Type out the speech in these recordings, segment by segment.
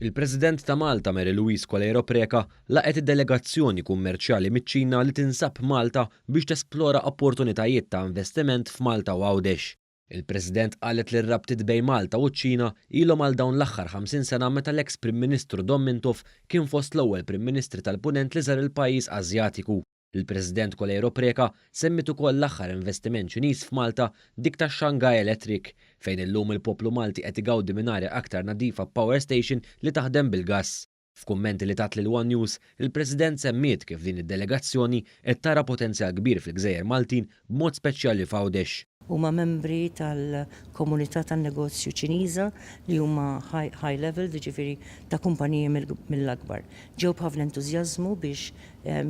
Il-President ta' Malta Mary Louise Coleiro Preca laqgħet id-delegazzjoni kummerċjali miċ-Ċina li tinsab Malta biex tesplora opportunitajiet ta' investiment f'Malta u Għawdex. Il-President qalet li r-rabtiet bejn Malta u ċ-Ċina ilhom għal dawn l-aħħar 50 sena meta l-eks Prim Ministru Dom Mintoff kien fost l-ewwel Prim Ministri tal-Punent li żar il-pajjiż Asjatiku. Il-President Coleiro Preca semmiet ukoll l-aħħar investiment Ċiniż f'Malta, dik tax-Shanghai Electric, fejn illum il-poplu Malti qed igawdi minn arja aktar nadifa b'power station li taħdem bil-gass. F'kummenti li tat lil one News, il-President semmiet kif din id-delegazzjoni qed tara potenzjal kbir fil-gżejjer Maltin b'mod speċjali f'Għawdex. Huma membri tal-komunità tan-negozju Ċiniża li huma high level, jiġifieri ta' kumpaniji mill-akbar. Ġew b'ħafna entużjażmu biex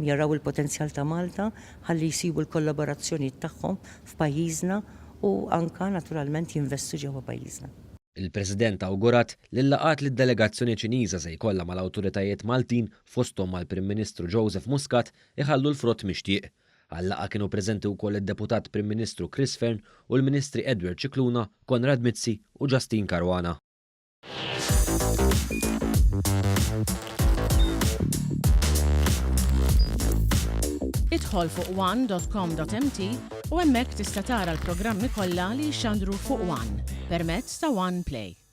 jaraw il-potenzjal ta' Malta ħalli jsibu l-kollaborazzjonijiet tagħhom f'pajjiżna u anke naturalment jinvestu ġewwa pajjiżna. Il-President awgurat li l-laqgħat li d-delegazzjoni Ċiniża se jkollha mal-awtoritajiet Maltin, fosthom mal-Prim Ministru Joseph Muscat, iħallu l-frott mixtieq. Għal-laqgħa kienu preżenti wkoll id-Deputat Prim Ministru Chris Fearne u l-Ministri Edward Scicluna, Konrad Mizzi u Justyne Caruana. Idħol fuq one.com.mt u hemmhekk tista' tara l-programmi kollha li jixxandru fuq One permezz ta' One Play.